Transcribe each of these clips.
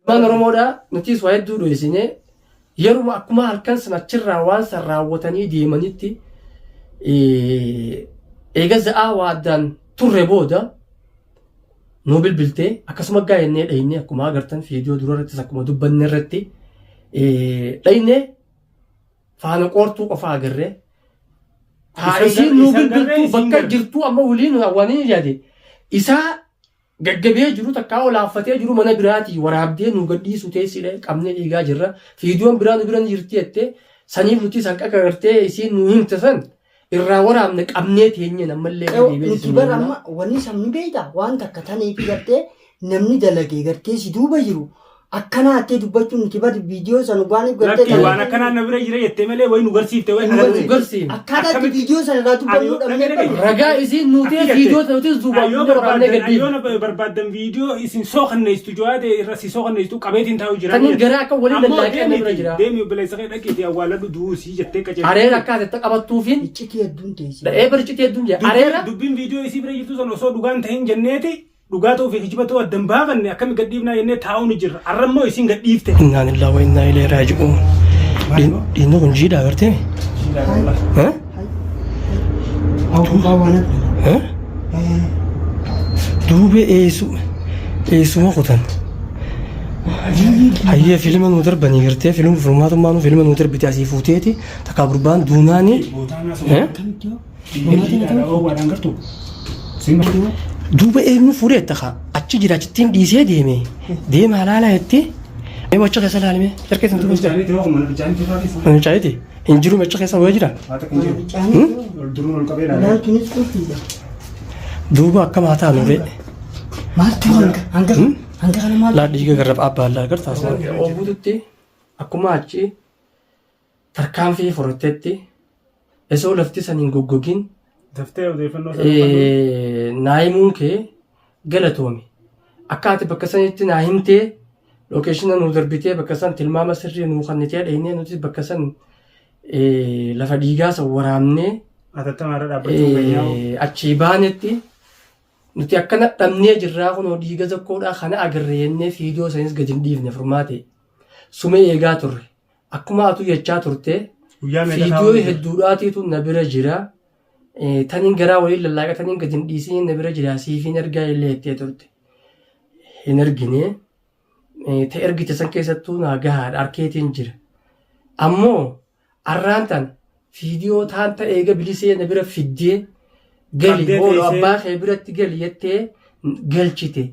Ilmaan Oromoodhaa nutis waa hedduu dhoysine yeruma akkuma halkan san achirraa waan san raawwatanii deemanitti eega za'aa waa addaan turre booda nuu bilbiltee akkasuma gaa'ennee dhayne akkuma agartan viidiyoo dura irrattis akkuma dubbanne irratti dhayne faana qoortuu qofa agarre. Haa isiin nuu bilbiltuu bakka jirtuu amma waliin waan inni yaade isaa gaggabee jiru takkaa olaaffatee jiru mana biraatii waraabdee nu gadhiisuu teessidha qabnee dhiigaa jirra fiidiyoon biraa nu bira ni jirti jettee saniif nuti san qaqa gartee isiin nu himte san irraa waraabne qabnee teenyeen ammallee Ewa, deebi'ee nuti isin bara himna. amma wanni sabni beekta waan takka taniifi gartee namni dalagee gartee si duuba jiru akkanaa jettee dubbachuun nuti bari viidiyoo san waan gartee Lakki waan akkanaa na bira jira jettee malee wayi nu garsiifte wayi Nu agarre. Nu garsiifne. Akkaataa itti Akkamitti- viidiyoo san irraa dubbannuu Ayyoo, dhabnee dhagee dhagee. bara. Ragaa isiin nuutee Akki viidiyoo jette. nutis duubaan Ayyoo fuunee waraabnee barbaaddan gadhiifne. ayyoo na barbaaddan viidiyoo isin sookanneessitu jawaade irra si sookanneessitu qabeetiin taa'u jira. Taniin garaa akka waliin lallaaqee na bira jira. Deemi obboleessa kee dhaqiitii awwaaladhu du'uusii jettee qajeelcha. Areera akka ati itti qabattuufiin Iccitii hedduun teessee. dha'ee barcitii hedduun jira. Areera Dubbiin viidiyoo isii bira jirtu san osoo dhugaan ta'in jenneeti Dhugaa ta'uu fi kijiba ta'uu adda hin baafanne akkami gad dhiifnaa jennee taa'uu ni jirra. Arra immoo isin gad dhiifte. Innaa lillahi wa innaa ilayhi raaji'uun. Dhiinni kun jiidha agartee? Eh? Eh? Duuba eessu eessuma kutan. Hayyee filima nuu darbanii gartee filima furmaatummaa nuu filima nuu darbite asii fuuteeti takkaa gurbaan duunaani. Eh? Duuba eenyu fuudhee itti kaa achi jira achittiin dhiisee deeme deema halaalaa jettee mee achi keessa laalime harka isin tuquu jira. Mana fincaaniiti hin jiru achi keessa wayii jira. Duuba akkam haa taanu ree. Maaltu hanga hanga hanga kana maaltu? Laa dhiiga garra abbaa laa gartaa. Oguututti akkuma achi tarkaanfii fudhattetti osoo lafti san hin goggogin Daftee odeeffannoo sana fudhadhu. naa himuun kee galatoomi. Akka ati bakka sanitti naa himtee lookeeshina nuu darbitee bakka san tilmaama sirrii nuu kannitee dhaynee nutis bakka san lafa dhiigaa san waraabnee Hatattamaa irra dhaabbachuu keenyaa. achii baanetti nuti akkana dhabnee jirraa kunoo dhiiga zakkoodhaa kana agarre jennee fiidiyoo sanis gadi hin dhiifne furmaate sumee eegaa turre. Akkuma atuu jechaa turte Guyyaa meeqa fiidiyoo taa'uu jira? hedduudhaatiitu na bira jira. Taniin garaa waliin lallaaqa taniin gadi hin dhiisiniin na bira jira siifiin ergaa illee jettee turte. Hin ergine. Ta ergite san keessattuu naa gahaadha arkeetiin jira. Ammoo arraan tan Fiidiyoo taanta eega bilisee na bira fiddee gali Qabdee hoolo teessee. abbaa kee biratti gali jettee galchite.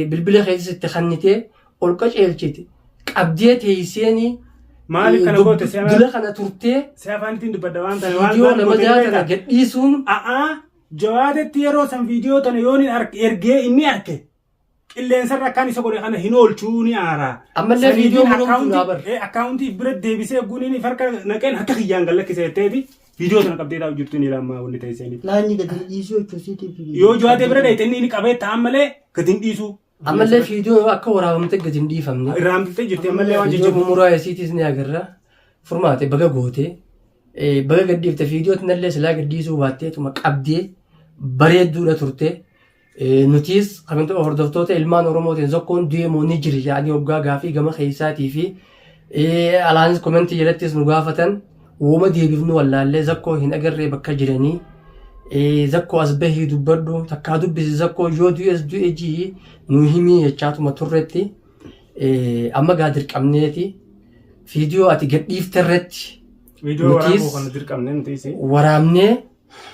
Bilbila keetis itti kannitee ol qaceelchite. Qabdee teesseeni Maaliif kana goote si dula kana turtee Si afaanittiin dubbadha waan tane waan fiidiyoo waan nama goote ni daa tana beektaa? gadhiisuun A'aa jawaadetti yeroo san viidiyoo tana yoon ergee inni arke Qilleensarra akkaan isa godhe kana hin oolchuu ni aara. Ammallee Saniifiin viidiyoo muramtuu akkaawuntii- naa bar. Akkaawuntii bira deebisee guuniin harka naqeen harka kiyyaan gad lakkise jetteeti viidiyoo sana qabdee taa'u jirtu ni lammaa wanni ta'e seeniif. Laa inni gadi hin dhiisuu jechuun siitiif. Yoo jawaatee bira dheeyte inni inni qabee ta'an malee gadi hin dhiisuu. Ammallee viidiyoo akka waraabamte gadi hin dhiifamne. Irraa hambiftee jirti ammallee waan Viidiyoo jajjabu. mumuraa isiitis ni agarra. Furmaate baga gootee. Baga gad dhiifte viidiyoo tinallee silaa gad dhiisuu baatteetuma qabdee bareedduudha turte. Nutiis kabajamtoota hordoftoota ilmaan Oromootiin zokkoon du'e moo ni jiri jedhanii hoggaa gaafii gama keessaatii fi alaanis komentii jalattis nu gaafatan wooma deebifnu wallaallee zakkoo hin agarree bakka jiranii zakkoo as bahii dubbadhu takkaa dubbisi zakkoo yoo du'es du'e ji'i nu himii jechaatuma turretti amma gaa dirqamneeti viidiyoo ati gadhiifte irratti Viidiyoo waraabuu nutiis kana dirqamne nutiis. waraabnee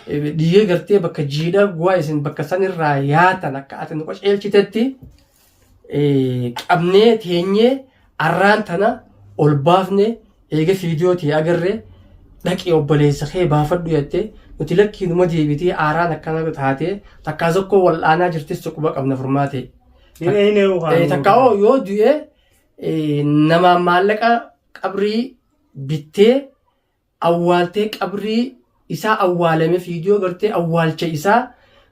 Dhiigee gartee bakka jiidha guwaa isin bakka san irraa yaatan akka ati nu qaceelchitetti qabnee teenyee arraan tana ol baafne eega fiidiyoo ta'e agarre dhaqi obboleessa kee baafadhu jettee nuti lakkii numa deebitee aaraan akkana taatee takkaa zokkoo wal'aanaa jirtis quba qabna furmaate. Takkaa hoo yoo du'e namaan maallaqa qabrii bittee awwaaltee qabrii isaa awwaalame fiidiyoo gartee awwaalcha isaa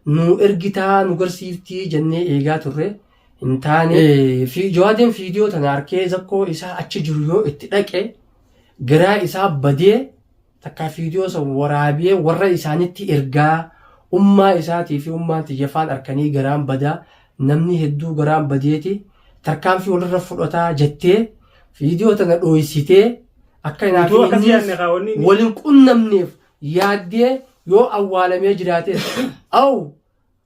nu ergitaa nu garsiiftii jennee eegaa turre hin taane. Jawaadeen fiidiyoo tana arkee zakkoo isaa achi jiru yoo itti dhaqe garaa isaa badee takkaa fiidiyoo san waraabee warra isaanitti ergaa ummaa isaatii fi ummaan tiyya faan arkanii garaan badaa namni hedduu garaan badeeti Tarkaanfii walirra fudhataa jettee viidiyoo tana dhooysitee akka Utuu inaaf akkas innis yaadne kaa wanni inni- wal hin qunnamneef yaaddee yoo awwaalamee jiraates aw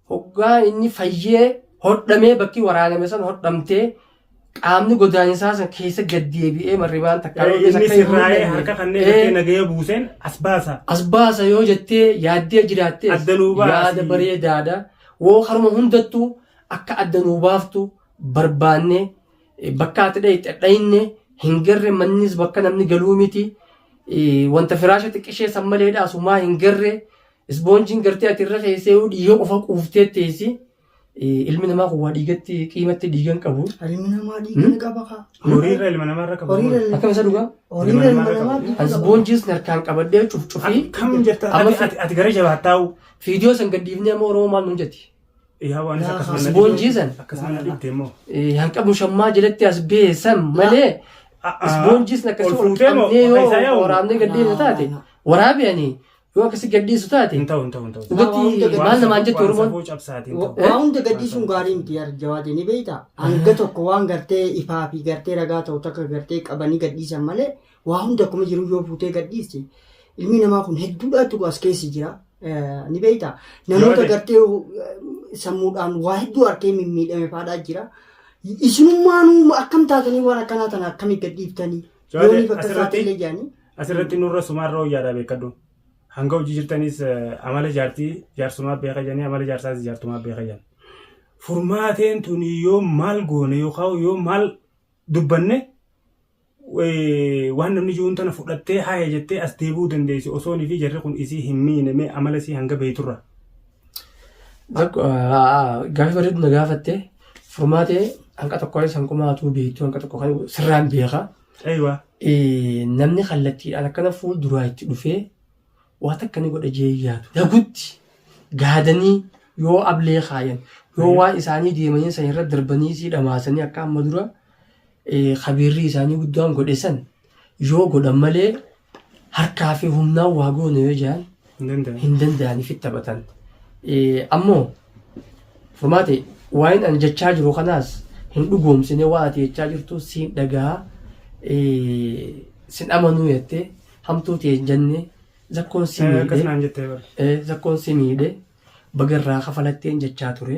hoggaa inni fayyee hodhamee bakki waraaname san hodhamtee qaamni godaannisaa san keessa gad deebi'ee marrimaan takkaa yoo Inni akka hin sirraa'ee mul'anne, harka kanneen gartee nagaya buuseen as baasa. As baasa yoo jettee yaaddee jiraattees Adda nuu baasi. yaada bareedaadha. Woo haruma hundattuu akka adda nuu baaftu barbaanne bakka ati dhayxe dhayne hin garre mannis bakka namni galuu miti. Wanta firaasha xiqqishee san maleedha asumaa hin garre. Isboonjiin gartee ati irra keessee yoo dhiiga qofa quuftee teessi. Ilmi namaa kun waa dhiigatti qiimatti dhiiga hin qabu. Ilmi namaa dhiiga ni qaba kaa. Horiirra ilma namaarra qabu. Horiirra Akkam isa dhugaa? Horiirra ilma namaa dhiiga An qaba. isboonjiis harkaan qabadhee cufcufii Akkam jirta Amma ati gara jabaataa'u. Viidiyoo san gadhiifnee amma Oromoo maal nuun jetti? Yaa waan isa akkasuma na Isboonjii san akkasuma na dhibde immoo. Hanqabu shammaa jalatti as ba'e san malee isboonjiis akkasii Ol ol fuutee moo qabnee yoo isaa yaa'u? waraabnee gadhiifne taate waraabee yoo akkasii gadhiisu taate Hin ta'u hin ta'u hin ta'u. dhugatti maal namaan jetti Waan Oromoon? safuu cabsaatiin ta'u. Waa hunda gaddisuun gaarii miti yaa jawaate ni beekta. Hanga tokko waan gartee ifaa fi gartee ragaa ta'u takka gartee qabanii gadhiisan malee waa hunda akkuma jiru yoo fuutee gadhiiste ilmi namaa kun hedduudhaatu as keessa jira. Ni beekta. Namoota Jawaate. gartee sammuudhaan waa hedduu harkee mimmiidhame faadhaa jira. Isinummaanuu akkam taatanii waan akkanaa tana akkamii gadhiiftanii? Jawaate, Yooniif akka asirratti- isaatiillee jedhanii. Asirratti nurra sumaarra wayyaadha beekadhu. Hanga hojii jirtanis amala jaartii jaarsumaa beeka jedhanii amala jaarsaas jaartumaa beeka jedhan. Furmaateen tuni yoo maal goone yookaan yoo maal dubbanne waan namni jiruun tana fudhattee haaya jettee as deebi'uu dandeessi osoo fi jarri kun isii hin miine mee amala isii hanga beekturra. Gaaffii bareedu na gaafatte furmaatee hanqa tokko hanqumaatuu beektu hanqa tokko kan sirraan beeka. Eeywa. Namni kallattiidhaan akkana fuulduraa itti dhufee waa takka ni godha jee yaadu. Dagutti gaadanii yoo ablee kaayan yoo waan isaanii deemanii san irra darbanii sii dhamaasanii akka amma dura kabiirri isaanii guddaan godhe san yoo godhan malee harkaa fi humnaan waa goone yoo jedhan Hin danda'amu. hin danda'an ifitti taphatan. Ammoo furmaate waa'een an jechaa jiru kanaas hin dhugoomsine waan ati jechaa jirtu siin dhagaa sin amanuu jettee hamtuu ta'e hin jenne zakkoon si Akkas miidhe naan jettee bara. zakkoon si miidhe baga irraa kafalatteen jechaa ture.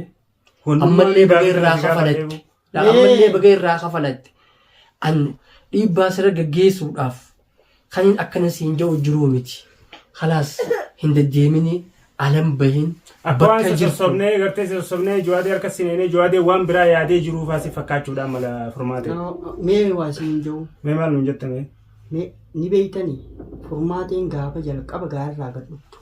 Wandummaan Ammallee baga gaafa irraa si gaafadhe kafalatte. Ammallee baga irraa kafalatte. An dhiibbaa sirra gaggeessuudhaaf kan hin akkana siin jedhu jiruu miti. Kalaas hin deddeemini alan bahin Akka waan bakka jirtu. sossobnee gartee sossobnee jawaadee harka sineenee jawaadee waan biraa yaadee jiruufaa si fakkaachuudhaan mala furmaate. Mee waa isin hin jiru. Mee maal nuun jettame? Mee ni beektanii furmaateen gaafa jalqaba gaarraa gad dhuftu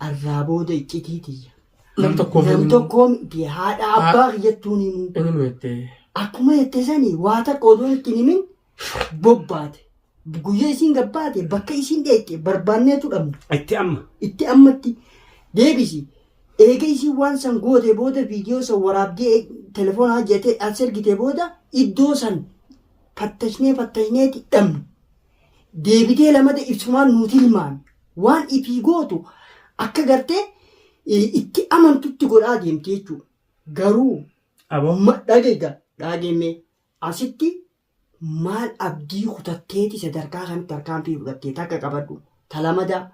arraa booda iccitii tiyya. Nam tokkoof Nam tokkoo miti haadha abbaa kiyyattuun himuu. inni nu jettee. Akkuma jette sanii waa takka odoo itti hin himin bobbaate. Guyyaa isiin gabbaate bakka isiin dheette barbaanneetu dhabne. Itti amma. Itti ammatti deebisi. Eega isiin waan san goote booda viidiyoo san waraabdee telefoona hojjetee as ergite booda iddoo san fattashnee fattashneeti dhabne. Deebitee lamada ibsumaan nuu tilmaami. Waan ifii gootu akka gartee itti amantutti godhaa deemti jechuudha. Garuu Aboo. Dhageega dhageemme asitti maal abdii kutatteeti sadarkaa kanatti tarkaanfii fudhattee takka qabadhu talamadaa.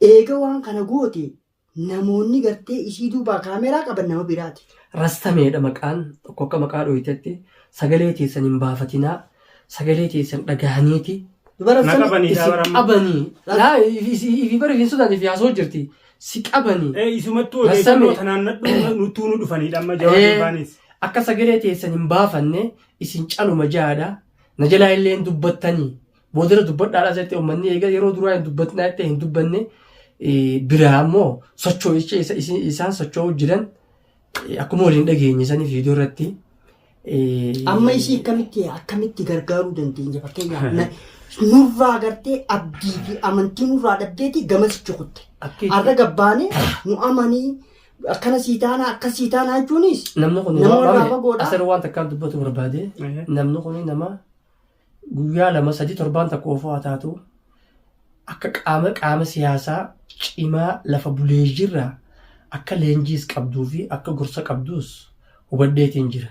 Eega waan kana goote namoonni gartee isii duubaa kaameraa qaban nama biraati. Rastameedha maqaan tokko akka maqaa dhooytetti sagalee teessan hin baafatinaa sagalee teessan dhagahaniiti Dubara Na sami qabanii isin dha bara amma. qabanii laa ifi bara hin sodaan ifi haasoo jirti si qabanii Ee isumattuu Rassame. odeeffannoo tanaan nadhuu nuttuu nu dhufanidha amma jawaadee baanis. Akka sagalee teessan hin baafanne isin caluma jaadha na jalaa illee hin dubbattanii boodara dubbadhaadha jette uummanni eega yeroo duraa hin dubbatinaa jette hin dubbanne biraa ammoo socho'icha isaan socho'uu jiran akkuma waliin dhageenye sanii viidiyoo irratti. Amma isii akkamitti akkamitti gargaaruu dandeenya fakkeenyaaf nurraa gartee abdii fi amantii nurraa dhabdeeti gamasichi kutte. Har'a gabbaane nu amanii akkana sii taanaa akkas sii taanaa jechuunis Namni kun nama warraa fagoodha. Asirra waan takkaan dubbatu barbaade namni kun nama guyyaa lama sadii torbaan takka oofuu haa taatu akka qaama qaama siyaasaa cimaa lafa buleejirraa akka leenjiis qabduu fi akka gorsa qabduus hubadheetiin jira.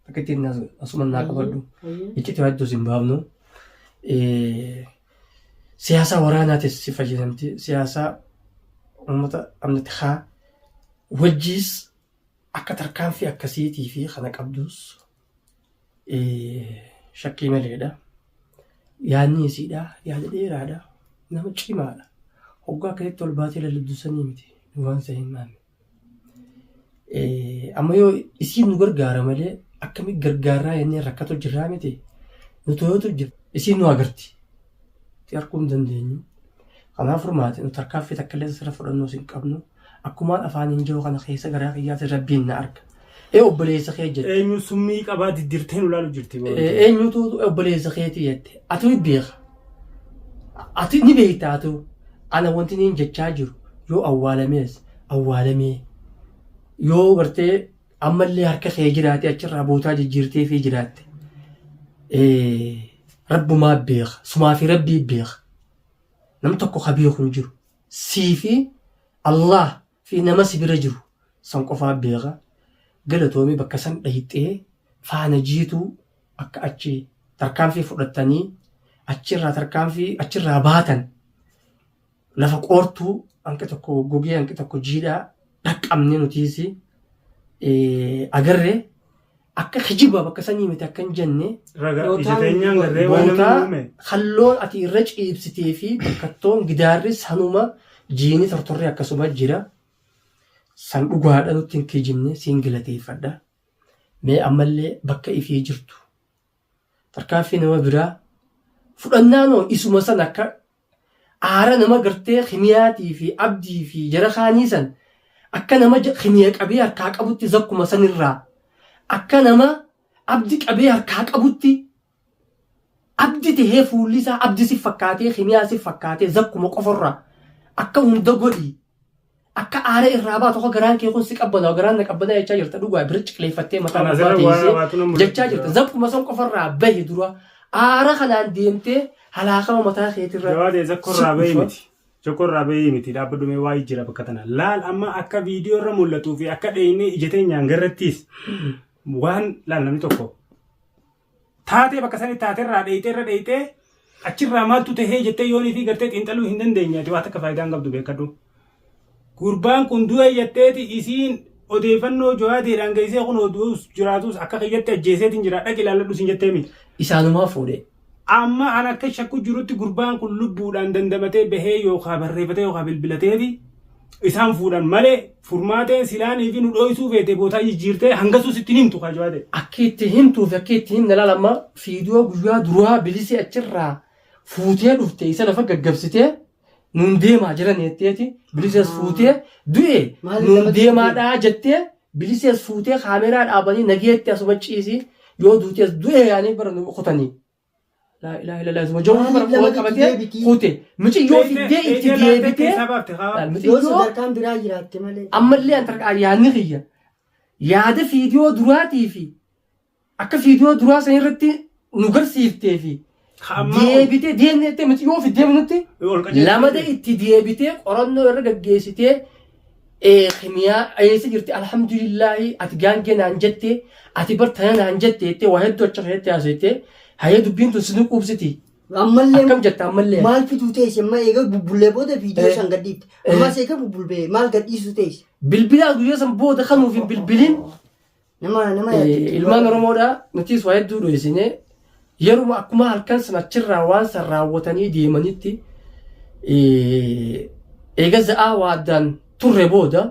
Akka ittiin asuma naa qabadhu. Iccitii waa hedduu sin baafnu. Siyaasaa waraanaatis si fayyadamti. Siyaasaa uummata amnati haa wajjiis akka tarkaanfii akkasiitii fi kana qabdus shakkii maleedha. Yaadni isiidha. Yaada dheeraadha. Nama cimaadha. Hoggaa akkasitti ol baatee lallabdu sanii miti. Waan isa hin maamne. Amma yoo isiin nu gargaara malee akkamitti gargaarraa jennee rakkatu jirraa miti. Nu to'atu jira. Isiin nu agarti. Itti arguu hin dandeenyu. Kanaaf furmaate nu tarkaanfii takka illee sirra fudhannuus hin qabnu. Akkumaan afaaniin jiru kana keessa garaa kiyyaatti rabbiin na arga. Ee obboleessa kee jette. Eenyu summii qabaa diddirtee nu laalu jirti. Eenyutu obboleessa keetii jette. Atu ni beeka. Ati ni beekta atu. Ana wanti niin jechaa jiru yoo awwaalamees awwaalamee yoo gartee ammallee harka kee jiraate achirraa bootaa jijjiirtee fi jiraatte. Rabbumaa beeka. Sumaa fi rabbii beeka. Nam tokko ka beeku hin jiru. Sii fi Allah fi nama si bira jiru san qofaa beeka. Galatoomi bakka san dhayxee faana jiituu akka achi tarkaanfii fudhattanii achirraa tarkaanfii achirraa baatan lafa qoortuu hanqi tokko gogee hanqi tokko jiidhaa dhaqqabne nutiis agarre akka kijiba bakka sanii miti akka hin jenne Raga ija teenyaan garree waan namni bootaa uume. kalloon ati irra ciibsitee fi bakkattoon gidaarri sanuma jiini tortorri akkasuma jira. San dhugaadha nutti hin kijibne siin galateeffadha. Mee ammallee bakka ifii jirtu tarkaanfii nama biraa fudhannaanoo isuma san akka aara nama gartee kimiyaatii fi abdii fi jara kaanii san akka nama kimiya qabee harkaa qabutti zakkuma sanirraa akka nama abdi qabee harkaa qabutti abdi tahee fuulli isaa abdi si fakkaatee kimiyaa si fakkaatee zakkuma qofarraa akka hunda godhi akka aara irraa baatu akka garaan kee kun si qabbanaa garaan na qabbanaa jechaa jirta dhugaa bira ciqleeffattee mataa Kana gubbaa asirra waa teessee waatu na mul'atu jechaa jirta jira. zakkuma san qofarraa bahi dura aara kanaan deemtee halaakama mataa keetirra Jawaadee si zakkorraa bahee dhufa. miti. Zakkorraa bahee miti dhaabbadhu mee waa'ee jira bakka tana. Laal amma akka viidiyoo irra mul'atuu fi akka dheeynee ija teenyaan garrattiis waan laal namni tokko taatee bakka sanii taaterraa dheeyxee irra dheeyxee achirraa maaltu tahee jettee yoonii fi gartee xiinxaluu hin dandeenye ati waa takka faayidaa hin qabdu beekadhu. Gurbaan kun du'e jetteeti isiin odeeffannoo jawaadeedhaan geessee kun du'us jiraatus akka kiyyatti ajjeeseetiin jira dhaqi ilaalladhu siin jettee miti. Isaanumaa fuudhe. Amma an akka shakku jirutti gurbaan kun lubbuudhaan dandamatee bahee yookaan barreeffatee yookaan bilbilateeti isaan fuudhan malee furmaateen silaanii fi nu dhooysuu feete bootaa jijjiirtee hangasuu sitti hin himtu kaa jawaadee. Akka itti himtuu fi akka itti himne laal amma fiidiyoo guyyaa duraa bilisee achirraa fuutee dhufte isa lafa gaggabsitee nuun deemaa jiran jetteeti bilisees fuutee du'e Maaliif nuun lamatti deemaadhaa jettee bilisees fuutee kaameraa dhaabanii nageetti asuma ciisi yoo duutees du'e yaanii bara nu kutanii. Laa ilaaha illallah isuma jawwatu bara Maaliif wal lamatti qabatee deebitii? kute miciyyoo fiddee itti deebitee keessaa baafte haa. Yoo miciyyoo sadarkaan biraa jiraatte malee. ammallee an tarkaa yaadni kiyya yaada fiidiyoo duraatii fi akka fiidiyoo duraa san irratti nu garsiiftee fi deebitee deemnee jettee miti yoo fiddee nutti lamada itti deebitee qorannoo irra gaggeessitee kimiyaa eessa jirti alhamdulillaahi ati gaangee naan jettee ati bar tana naan jette jettee waa hedduu achi keessatti haasofte hayee dubbiin tun sinu quubsiti Ammallee akkam jetta ammallee maal fiduu teesse amma eega bubbullee booda viidiyoo san gadhiifte. Ammas eega bubbulbee maal gadhiisuu teesse. Bilbilaa guyyaa san booda kanuuf hin bilbilin Nama nama yaaddetti. Ilmaan Oromoodhaa nutis waa hedduu dhoysine yeruma akkuma halkan san achirraa waan san raawwatanii deemanitti eega za'aa waa addaan turre booda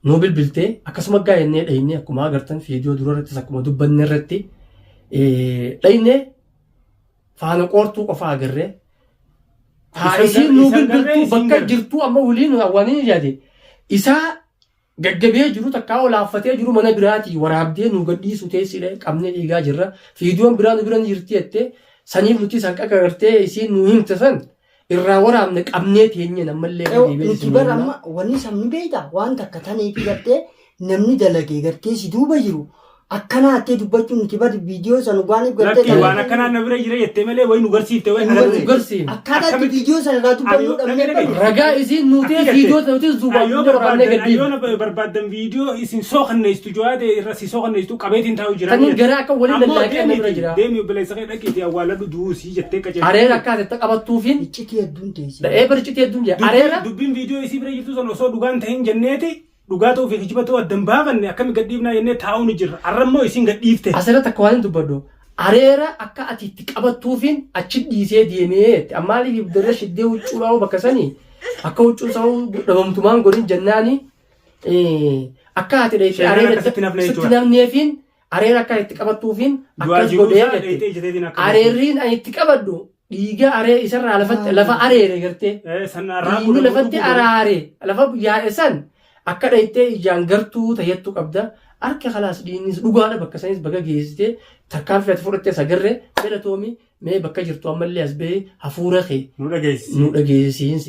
nuu bilbiltee akkasuma gaa jennee dhayne akkuma agartan viidiyoo dura irrattis akkuma dubbanne irratti dhayne faana qoortuu qofa agarre. Haa Isan isiin nuu isan garree bilbiltuu isiin bakka garre. jirtuu amma waliin waan inni yaade isaa gaggabee jiru takkaa olaaffatee jiru mana biraatii waraabdee nuu gadhiisuu teessidha qabnee dhiigaa jirra fiidiyoon biraa nu bira ni jirti jettee saniif nuti san qaqa gartee isiin nuu himte san irraa waraabne qabnee teenyeen ammallee irra deebi'ee Nuti isin bara himna. amma wanni sabni beektaa waan takka taneefi gartee namni dalagee gartee si duuba jiru. Akkanaa attee dubbachuun nuti bari viidiyoo san waan gartee Lakki waan akkanaa na bira jira jettee malee wayi nu garsiifte wayi Nu agarsiifte. garsiifne. Akkaataa itti Akkamitti- viidiyoo san irraa dubbannu Ayyoo, dhabnee dhagee bari. dhagee. Ragaa isiin nuutee Akki viidiyoo jettee. nuti zuubaan Ayyoo hunda waraabnee barbaaddan gadhiifne. ayyoo na barbaaddan viidiyoo isin sookanneessitu jawaade irra si sookanneessitu qabeetiin taa'u jira. Taniin garaa akka waliin Ammoo lallaaqee na bira deemiiti jira. deemi obboleessa kee dhaqiitii awwaaladhu du'uusii jettee qajeelcha. Areera akka ati itti qabattuufiin Iccitii hedduun teessee. dha'ee barcitii hedduun jira. Areera Dubbiin viidiyoo isii bira jirtu san osoo dhugaan ta'in jenneeti dhugaa ta'uu fi kijiba ta'uu addan baafanne akkami gadhiifnaa jennee taa'uu ni jirra. Arra immoo isiin gadhiifte. Asirratti akka waan hin dubbadhu. Areera akka ati itti qabattuufiin achi dhiisee deemee jette. Ammaaliif ibdarra shiddee huccuu dhaa'uu bakka sanii akka huccuun isaa dhabamtumaan godhin jennaani akka ati dheeyte Sheekaan areera akka sitti nafne sitti jechuudha. nafneefiin areera akka itti qabattuufiin Du'aa akkas jiruu godhee isaa jette. dheeytee ijjateetiin akka Areerriin ani itti qabadhu dhiiga aree isarraa lafatti lafa areere gartee. San Dhiigni lafatti araare lafa yaa'e san akka dhayxee ijaan gartuu tayyattu qabda. Harka kalaas dhiignis dhugaadha bakka sanis baga geessitee tarkaanfii ati fudhatte sagarree galatoomi mee bakka jirtu ammallee as bahee hafuura kee Nu dhageessisi. nu dhageessisiinsi.